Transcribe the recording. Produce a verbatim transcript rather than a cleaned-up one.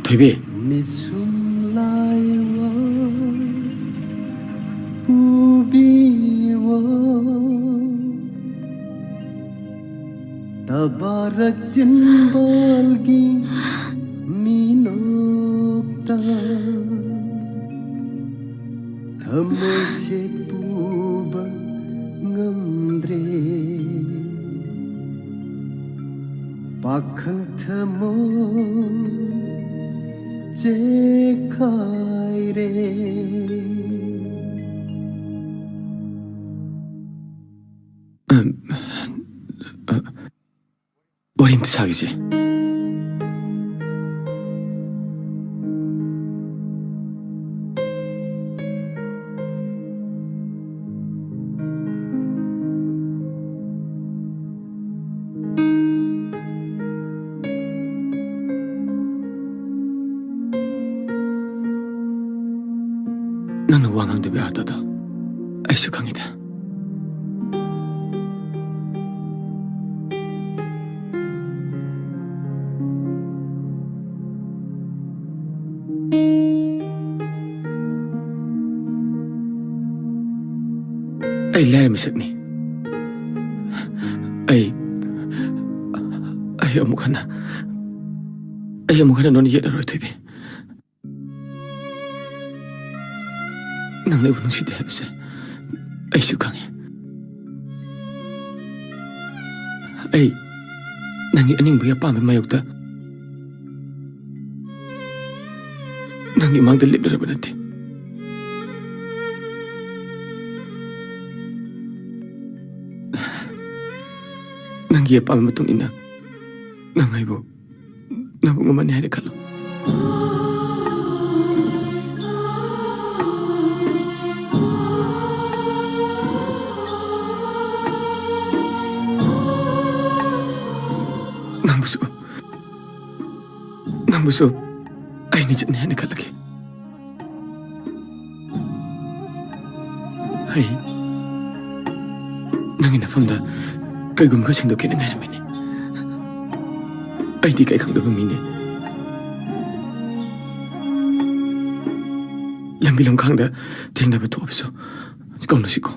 ꯊꯣꯏꯕꯤ꯫ ꯃꯤꯠꯁꯨꯝ ꯂꯥꯏꯋꯣ, ꯄꯨꯕꯤꯋꯣ, ꯇꯕꯥꯔꯛ ꯆꯤꯟꯕꯥꯜꯒꯤ ꯃꯤꯅꯣꯛꯇ꯫ ꯊꯃꯣꯏꯁꯦ ꯄꯨꯕ ꯉꯝꯗ꯭ꯔꯦ, ꯄꯥꯈꯪ ꯊꯃꯣꯏ ꯆꯦꯈꯥꯏꯔꯦ꯫ ꯑꯝ, ꯑ, ꯋꯥꯔꯤ ꯑꯝꯇ ꯁꯥꯒꯦꯁꯦ꯫ ꯅꯪꯅ ꯋꯥ ꯉꯥꯡꯗꯕ ꯌꯥꯔꯗꯗꯣ ꯑꯩꯁꯨ ꯈꯪꯉꯤꯗ꯫ ꯑꯩ ꯂꯥꯏꯔ ꯃꯤꯁꯛꯅꯤ꯫ ꯑꯩ, ꯑꯩ ꯑꯃꯨꯛ ꯍꯟꯅ, ꯑꯩ ꯑꯃꯨꯛ ꯍꯟꯅ ꯅꯣꯟ ꯌꯦꯠꯂꯔꯣꯏ, ꯊꯣꯏꯕꯤ꯫ ꯅꯪꯅ ꯑꯩꯕꯨ ꯅꯨꯡꯁꯤꯗꯦ ꯍꯥꯏꯕꯁꯦ ꯑꯩꯁꯨ ꯈꯪꯉꯤ꯫ ꯑꯩ ꯅꯪꯒꯤ ꯑꯅꯤꯡꯕꯒꯤ ꯑꯄꯥꯝꯕꯒꯤ ꯃꯥꯌꯣꯛꯇ ꯅꯪꯒꯤ ꯃꯥꯡꯗ ꯂꯦꯞꯂꯔꯕ ꯅꯠꯇꯦ꯫ ꯅꯪꯒꯤ ꯑꯄꯥꯝꯕ ꯃꯇꯨꯡ ꯏꯟꯅ ꯅꯪ ꯑꯩꯕꯨ ꯅꯕꯨꯡ ꯑꯃꯅꯤ ꯍꯥꯏꯅ ꯈꯜꯂꯨ꯫ ꯅꯪꯕꯨꯁꯨ, ꯅꯪꯕꯨꯁꯨ ꯑꯩꯅ ꯏꯆꯟꯅꯤ ꯍꯥꯏꯅ ꯈꯜꯂꯒꯦ꯫ ꯑꯩ ꯅꯪꯒꯤ ꯅꯐꯝꯗ ꯀꯩꯒꯨꯝꯕ ꯈꯔ ꯁꯦꯡꯗꯣꯛꯀꯦꯅ ꯉꯥꯏꯔꯝꯃꯤꯅꯦ꯫ ꯑꯩꯗꯤ ꯀꯩ ꯈꯪꯗꯕ ꯃꯤꯅꯦ꯫ ꯃꯤꯂꯝꯈꯥꯡꯗ ꯊꯦꯡꯅꯕ ꯊꯣꯛꯑꯕꯁꯨ ꯀꯧꯅꯁꯤꯀꯣ꯫